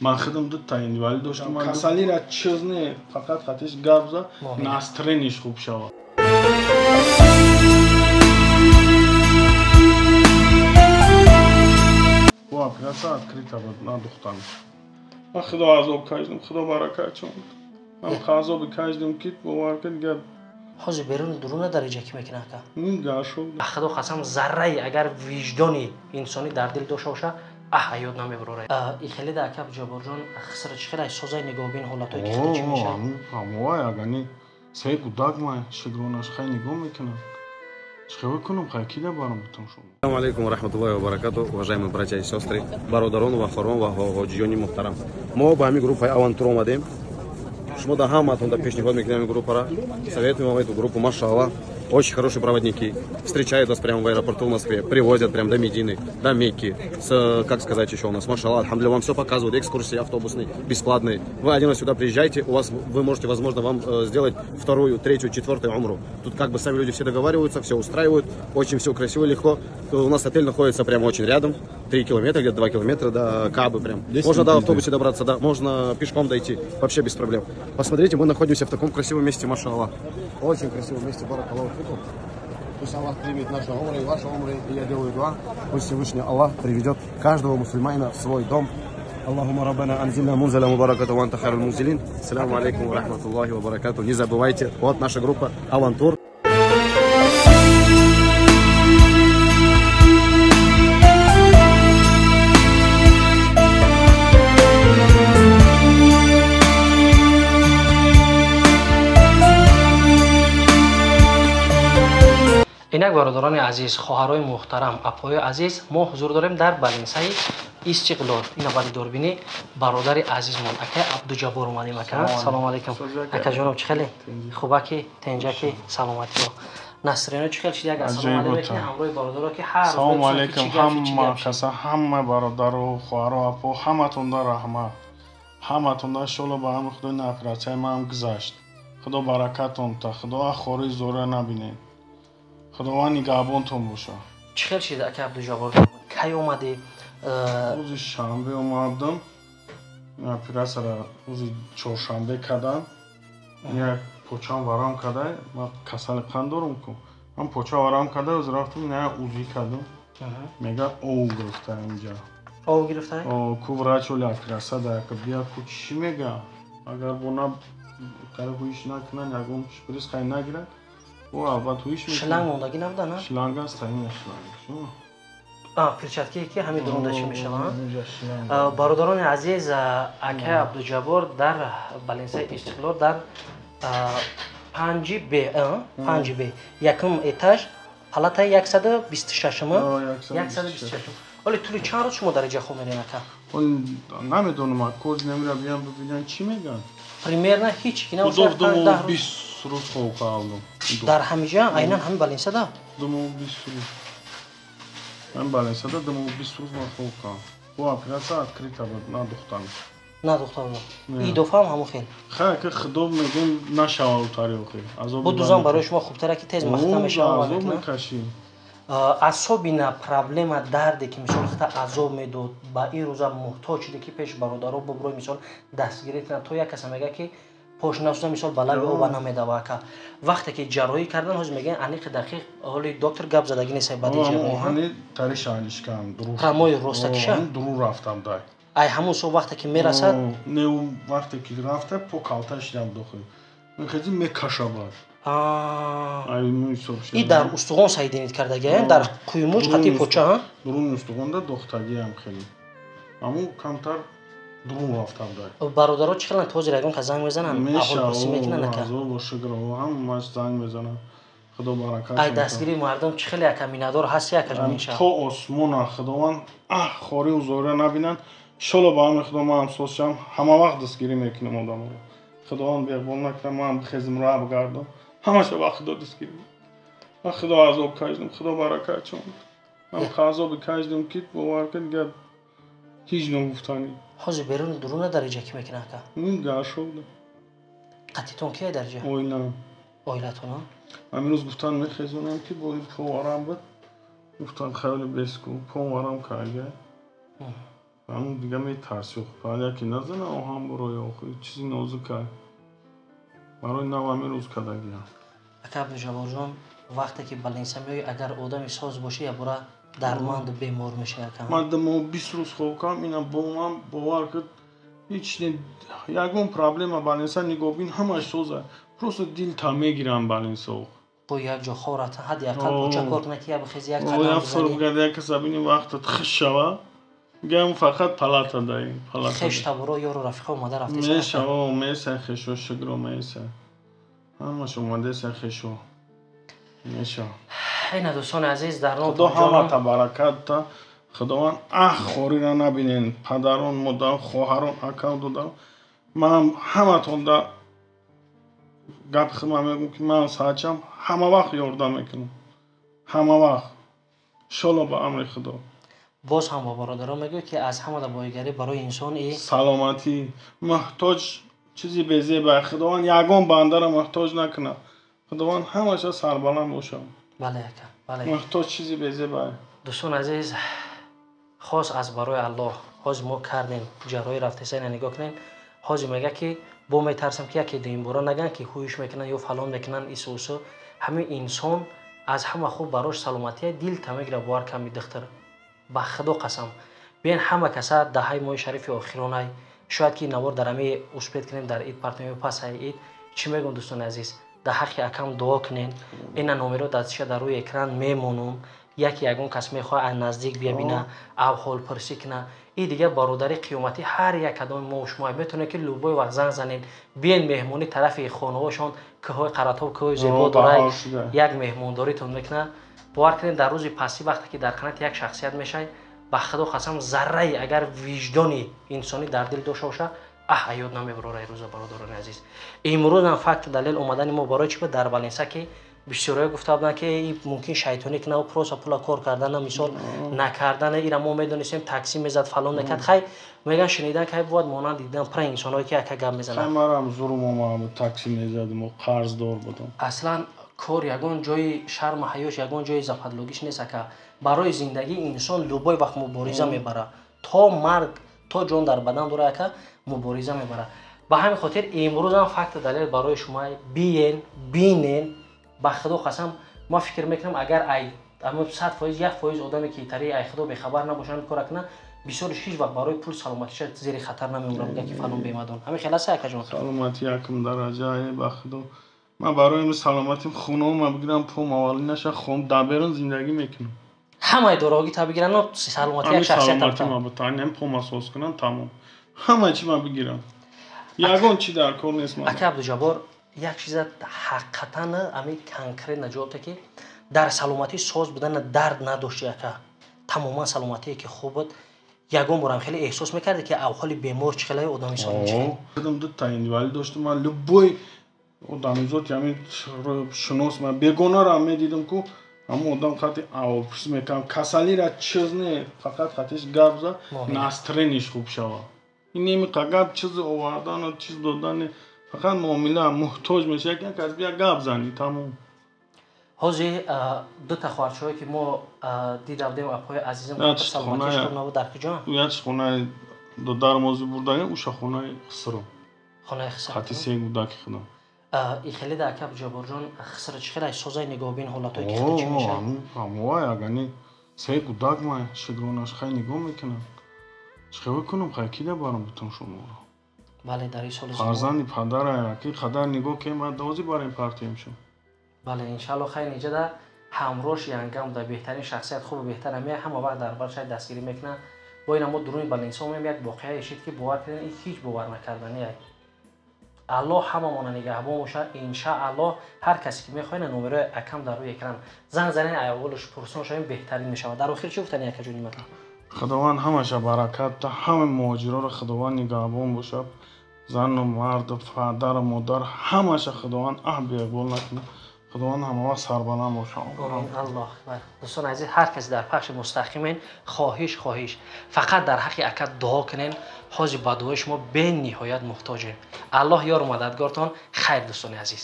Ман худам дута инвалид доштам. Касалира чиз не, фақат хатиш гап за, настроениш хуб шавад. Бо операция открыта буд, надухтам. Ман худо азоб кашидам, худо баракат чон. Ман азоби кашидам ки бовар кун дигар ҳозир берун дуруна дараҷа ки мекунад ака? Ин гашо. Худо қасам, зарраи агар виҷдони инсонӣ дар дил дошта боша, ҳаёт намебарорад. И хеле да ака Ҷабборҷон, хисра чӣ хеле созаи нигоҳбин ҳолатҳое ки хеле чӣ мешавад? Ҳамоай агани се гудак май шигронаш хай нигоҳ мекунад. Чӣ кунам, хай ки дабарам бутам шумо. Ассалому алайкум ва раҳматуллоҳи ва баракату, уважаемые братья и сестры, бародарон ва хоҳарон ва ҳоҷиёни муҳтарам. Мо ба ҳамин группаи Авантур омадем. Шумо да ҳамаатон да пешниҳод мекунем ин группара. Советуем вам эту группу, машаллах. Очень хорошие проводники. Встречают вас прямо в аэропорту в Москве, привозят прямо до Медины, до Мекки. С, как сказать еще у нас, машаллах, альхамдулиллах, вам все показывают, экскурсии автобусные, бесплатные. Вы один раз сюда приезжаете, у вас, вы можете, возможно, вам сделать вторую, третью, четвертую умру. Тут как бы сами люди все договариваются, все устраивают, очень все красиво, легко. У нас отель находится прямо очень рядом, 3 километра, где-то 2 километра до Каабы прям. Можно до автобусе добраться, да, можно пешком дойти, вообще без проблем. Посмотрите, мы находимся в таком красивом месте, машаллах. Очень красивом месте, баракаллаху фикум. Пусть Аллах примет наши умры и ваши умры, и я делаю дуа. Пусть Всевышний Аллах приведет каждого мусульманина в свой дом. Аллахума раббана анзильна мунзаля мубараката ва анта хайрул мунзилин. Ассаламу алейкум ва рахматуллахи ва баракату. Не забывайте, вот наша группа Авантур. Инак бародарони азиз, хоҳарои муҳтарам, апои азиз, мо ҳузур дорем дар балинсаи Истиқлол. Ина баъди дурбини бародари азизмон ака Абдуҷаббор омадем. Ака, салому алайкум. Акаҷоноб, чӣ хеле? Хубаки, тенҷаки, саломатиро. Насрино чӣ хел шид? Як ассалому алайкум мекунем ҳамроҳи бародаро ки ҳар Салому алайкум ҳама каса, ҳама бародару, хоҳаро, апо, ҳаматонда раҳмат. Ҳаматонда иншоалло ба амри Худо ин оператсияи ман гузашт. Худо баракатон та, Худо ахори зора набинед. Худованд нигаҳбонтон бошад. Чӣ хел шид, ака Абдуҷаббор? Кай омадӣ? Рӯзи шанбе омадам. Оператсияро рӯзи чоршанбе кардам. Як почам варам карда, ман касали қанд дорам ку. Ман поча варам карда, рӯз рафтам, ина УЗИ кардам. Мега ов гирифта инҷа. Ов гирифта? Ку врач оли оператсия да яка бия ку чӣ мега? Агар бона тари ҳуиш накунанд, ягон шприц хай нагирад. О, албатта ҳуиш мекунад. Шланг мондагӣ набуда, на? Шланг аст, ина шланг. Перчатке ки ҳамин дурунда чӣ мешавад? Бародарони азиз, акай Абдуҷаббор дар балинсаи Истиқлол дар 5 Б, 5 Б, якум этаж, палатаи 126-м, 126-м. Оли тӯли чанд рӯз шумо дар инҷа хоб мерем, ака? Намедонам, коз намера биям бибинам чӣ мегӯянд. Примерно ҳеҷ ки набошад, 20 рӯз хоб кардам. Дар ҳамиҷа, айнан ҳамин балинсада? 20 рӯз. Ман балинсада 20 рӯз ман хоб кардам. Бо оператсия открыта буд, надухтам. Надухтам. Идофаам ҳамон хел. Хай, ки худо мегӯм нашава утари охир. Бо дузан барои шумо хубтара ки тез махта мешава. Азоб мекашӣ. Особенно проблема дарде ки мисол хата азоб медод, ба ин рӯза муҳтоҷ шуде ки пеш бародаро буброи мисол дастгирӣ кунад, то як каса мега ки пош насуда мисол ба лаби оба намедава ака. Вақте ки ҷарроҳӣ кардан, ҳозир мегӯянд аниқи дақиқ, ҳоли доктор гап задагӣ нест баъди ҷарроҳӣ. Оҳани тари шаҳлишкам дурур. Прамои ростакиша? Дурур рафтам дай. Ай ҳамун со вақте ки мерасад? Не, вақте ки рафта по калта шидам дохил. Мехези мекаша бад. И дар устуғон сайдинид кардагиам, дар қуймуч қати поча? Дурун устуғонда дохтагиам хеле. Аму камтар дурун рафтам дай. Бародаро чӣ хеланд? Ҳозир ягон кас занг мезананд? Аҳолпурсӣ мекунанд ака? Азоб бо шукр, ҳамаш занг мезананд. Худо баракат. Ай дастгирии мардум чӣ хеле ака миннатдор ҳасти ака ҷон? То осмона Худованд хориву зория набинанд. Иншолло ба амри Худо ман ҳам соз шавам, ҳама вақт дастгирӣ мекунам одаморо. Худованд беқбол накунад, ман ҳам бихезм роҳ бигардам. Ҳамаша ба Худо дастгирӣ. Ман Худо азоб кашидам, Худо баракат чон. Ман азоби кашидам ки бовар кун дигар ҳеҷ ногуфтанӣ. Ҳозир берун дуруна дараҷа ки мекунад ака? Ин гашо. Қатитон кия дараҷа? Оилам. Оилатон? Ҳамин рӯз гуфтан мехезонам ки бо ин поварам буд. Гуфтан хаёли беску, поварам карга. Ҳамун дига метарси, баъд яке назана оҳан буроя, охи чизи нозука. Барои нав ҳамин рӯз кардагиам. Ака Абдуҷабборҷон, вақте ки балниса меоӣ, агар одами соз бошӣ, якбора дардманду бемор мешавӣ, ака. Ман мо 20 рӯз хоб кардам, ина бо ман бовар куд, ҳеч ягон проблема балниса нигоҳбин ҳамаш соза. Просто дил та мегирам балниса. Бо як ҷо хоб рафтан, ҳадди ақал кӯча кор кунад, ки як бихези, як қадам бизанӣ. Фур як каса бини, вақтат хиш шава. Гам фақат палата даи, палата. Хеш таборо, ёру рафиқо омада рафтеса. Мешава, меса хешо, шукро меса. Ҳамаш омадеса хешо. Меша. Ина дӯстони азиз, дар ном Худо ҳамата баракат та. Худованд ах хориро набинен. Падарон, модар, хоҳарон, акав, додарон. Ман ҳаматонда гап хидмат мегӯм, ки ман саачам ҳама вақт ёрдам мекунам. Ҳама вақт. Иншолло ба амри Худо. Боз ҳам ба бародарон мегӯяд, ки аз ҳамада боигарӣ барои инсон и саломатӣ. Муҳтоҷ чизи безеба. Худованд ягон бандаро муҳтоҷ накунад. Худованд ҳамаша сарбаланд бошад. Бале, ака, бале. Муҳтоҷ чизи безеба. Дӯстон азиз, хос аз барои Аллоҳ ҳозир мо кардем ҷарроҳӣ рафтеса, ина нигоҳ кунед. Ҳозир мега, ки бо метарсам, ки яке дуюмбора наган, ки ҳуюш мекунанд ё фалон мекунанд, ису усу. Ҳамин инсон аз ҳама хуб барош саломатия, дил та мегира. Бовар ками духтар, ба Худо қасам, биен ҳама каса даҳаи моҳи шарифи охиронай. Шояд ки навор дар ҳами успеть кунем, дар ид партоем ё пасаи ид. Чӣ мегӯм, дӯстони азиз, дар ҳаққи акам дуо кунен. Ина номеро дастиша дар рӯи экран мемонум. Яке ягон кас мехоҳад аз наздик бибина, авҳолпурсӣ куна, и дигар бародари қиёматӣ ҳар як кадоми мо шумо метавонед, ки любой вақт занг занед, биен меҳмонӣ тарафи хонаҳошон, кӯҳҳои Қаратоб, кӯҳҳои зебо дорай, як меҳмондоритон мекунад. Бовар кунед, дар рӯзи пастӣ, вақте ки дар қанати як шахсият мешавӣ, ба Худо қасам, зарраи агар виҷдони инсонӣ дар дил дошта боша, аҳ, аёд намебарора рӯза. Бародарони азиз, имрӯзам факт далел омадани мо барои чӣ буд дар балинса, ки бисёрое гуфта буданд, ки мумкин шайтонӣ кунав, просто пула кор кардана, мисол накардана. Ира мо медонистем, такси мезад, фалон мекард. Хай, меган, шунидан кай бувад монанд дидан, пра инсонҳое ки яка гап мезананд. Марам зурум омад, такси мезадим, қарздор будам. Аслан кор ягон ҷои шарму ҳаёш, ягон ҷои западлогиш нест, ака. Барои зиндагии инсон любой вақт мубориза мебара, то марг, то ҷон дар бадан дора, ака, мубориза мебара. Ба ҳамин хотир имрӯзам факти далел барои шумо, биен, бинен. Ба Худо қасам, ман фикр мекунам, агар ай 100%, 1% одаме ки тари ай Худо бехабар набошад, ҳамин кора кунад, бисёриш ҳеҷ вақт барои пул саломатиша зери хатар намемонад, мега ки фалон бемадон. Ҳамин хел аст, акаҷон? Саломатӣ якум дараҷа. Ба Худо, ман барои саломатим хонаома бигирам, пом аввалӣ наша, хом дар берун зиндагӣ мекунам. Ҳамаи дорогӣ та бигиранд, саломатӣ як шахсият. Саломатима битанем, пом асос кунам, тамом, ҳама чи ма бигирам, ягон чи дар кор нест. Ака Абдуҷаббор, як чиза ҳақиқатан ами конкретно ҷавоб та, ки дар саломатӣ соз будана дард надошти, ака? Тамоман саломатие ки хуб буд, ягон борам хеле эҳсос мекарде, ки авҳоли бемор чӣ хеле, одами солим чӣ хел? Дута инвалид доштам ман. Любой одамизод, ҳамин шинос ман, бегонаро медидам, ку ҳамон одам хати аввалпурсӣ мекардам, касалира чиз не, фақат хатиш гап за, настроение ш хуб шава. Ин немиқа гап чиз овардану чиз додани, фақат муомила муҳтоҷ мешава, як кас бия гап зани, тамом. Ҳозир дута хоҳарчаҳое, ки мо дида будем, апои азизам, саломатиш хуб набуд, дар куҷо? Яч хонаи додарам ҳозир бурдаем, уша хонаи хисро. Хонаи хисро. Хати се гудаки худам. И хеле да, ака Ҷабборҷон, хисро чӣ хеле созаи нигоҳбин, ҳолатҳое ки хеле чӣ мешавад? Ҳамоай, агани се гудак ма шукронаш, хай нигоҳ мекунам. Чӣ хел кунам, хай кида барам бутун шуморо? Бале, дар ин соли фарзанди падара ки қадар нигоҳ кем, баъд дози барем партием шо. Бале, иншаалло. Хайр, инҷада ҳамрош янгам да беҳтарин шахсият, хубу беҳтар ҳамия, ҳама вақт дар баршай дастгирӣ мекунад. Бо ина мо дуруни балинсо меем, як воқеа ишид, ки бовар кунед, ин ҳеҷ бовар накардание. Аллоҳ ҳамамона нигаҳбон бошад, иншааллоҳ. Ҳар касе ки мехоҳед, номерои акам дар рӯи экран, занг занед, аввалш пурсон шавем, беҳтарин мешавад. Дар охир чӣ гуфтани, акаҷони ман? Худованд ҳамаша баракат да, ҳама муҳоҷироро Худованд нигаҳбон бошад, зану марду, падару модар, ҳамаша Худованд аҳ беқбол накунад. Худованд ҳамавақт сарбаланд бошад. Аллоҳ акбар. Дӯстони азиз, ҳар касе дар пахши мустақимен, хоҳиш, хоҳиш, фақат дар ҳаққи ака дуо кунен. Ҳозир ба дуои шумо бениҳоят муҳтоҷем. Аллоҳ ёру мададгортон. Хайр, дӯстони азиз.